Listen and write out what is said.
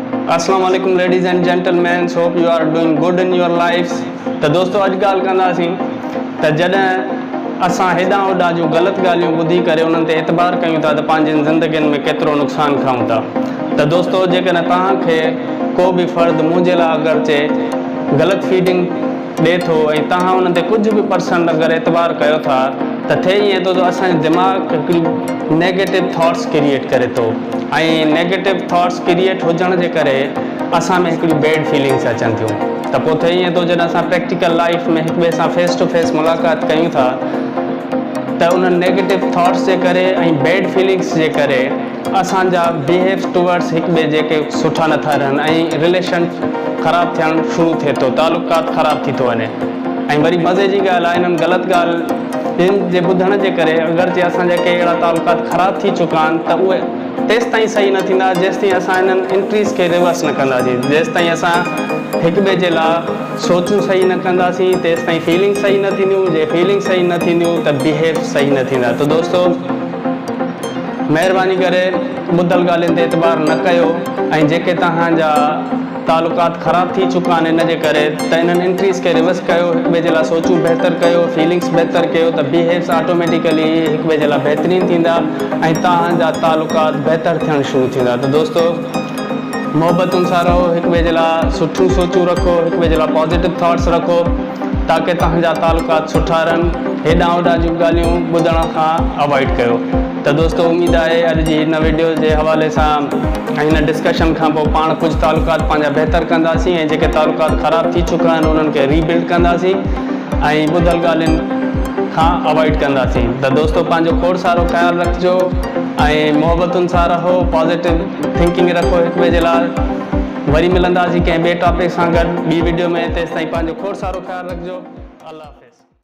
اسلام عليڪم ladies and gentlemens hope you are doing good in your lives ته دوستو اڄ ڳالهه ڪنداسين ته جڏهن اسان هيڏانهن هوڏانهن جون غلط ڳالهيون ٻڌي ڪري انهن تي اعتبار ڪيون ٿا ته پنهنجين زندگين ۾ ڪيترو نقصان کائون ٿا ته دوستو جيڪڏهن توهان کي ڪو به فرد منهنجي لاء اگرچه غلط فيڊنگ ڏي ٿو ۽ توهان ان تي ڪجهه به پرسنٽ اگر اعتبار ڪيو ٿا ته ٿئي ائين ٿو ته اسان جو دماغ هڪڙي نيگيٽو ٿاٽس ڪريئيٽ ڪري ٿو ۽ نيگيٽو ٿاٽس ڪريئيٽ هجڻ جي ڪري اسان ۾ هڪڙيون بيڊ فيلنگس اچن ٿيون ته پوء ٿئي ائين ٿو جڏهن اسان پريڪٽيڪل لائيف ۾ هڪ ٻئي سان فيس ٽو فيس ملاقات ڪيون ٿا ته انهن نيگيٽو ٿاٽس جي ڪري ۽ بيڊ فيلنگس جي ڪري اسان جا بيهيوز ٽوورڊس هڪ ٻئي جي ڪي سٺا نٿا رهن ۽ رليشن خراب ٿيڻ شروع ٿئي ٿو تعلقات خراب ٿي ٿو وڃي ۽ وري مزي جي ڳالهه آهي انهن غلط ڳالهين جي ٻڌڻ جي ڪري اگرچه اسان جا ڪي اهڙا تعلقات خراب ٿي چڪا آهن ته اهي تيستائين صحيح نه ٿيندا جيستائين اسان انهن انٽريز کي ريورس نه ڪنداسين جيستائين اسان هڪ ٻئي جي لاء سوچون صحيح نه ڪنداسين تيستائين فيلنگس صحيح نه ٿينديون جي فيلنگس صحيح نه ٿينديون ته بيهيو صحيح نه ٿيندا ته دوستو مهرباني ڪري ٻڌل ڳالهين تي اعتبار نه ڪيو ۽ جيڪي توهان جا تعلقات خراب ٿي چڪا آهن ان جي ڪري ته انهن انٽريز کي ريورس ڪيو هڪ ٻئي جي لاء سوچون بهتر ڪيو فيلنگس بهتر ڪيو ته بيهيوز آٽوميٽيڪلي هڪ ٻئي جي لاء بهترين ٿيندا ۽ توهان جا تعلقات بهتر ٿيڻ شروع ٿيندا ته دوستو محبتن سان رهو هڪ ٻئي جي لاء سٺيون سوچون رکو هڪ ٻئي جي لاء پازيٽو ٿاٽس رکو تاڪه توهان جا تعلقات سٺا رهن هيڏانهن هوڏانهن جون ڳالهيون ٻڌڻ کان اوائڊ ڪيو ته دوستو اميد آهي اڄ جي هن وڊيو جي حوالي سان ۽ هن ڊسڪشن کان پوء پاڻ ڪجهه تعلقات پنهنجا بهتر ڪنداسين ۽ جيڪي تعلقات خراب ٿي چڪا آهن انهن کي ري بلڊ ڪنداسين ۽ ٻڌل ڳالهين کان اوائڊ ڪنداسين ته دوستو پنهنجو کوڙ سارو خيال رکجو ۽ محبتن سان رهو پازيٽو ٿنڪنگ رکو هڪ ٻئي جي لاء وري ملنداسين ڪنهن ٻئي ٽاپڪ سان گڏ ٻي وڊيو ۾ تيستائين پنهنجو کوڙ سارو خيال رکجو الله حافظ.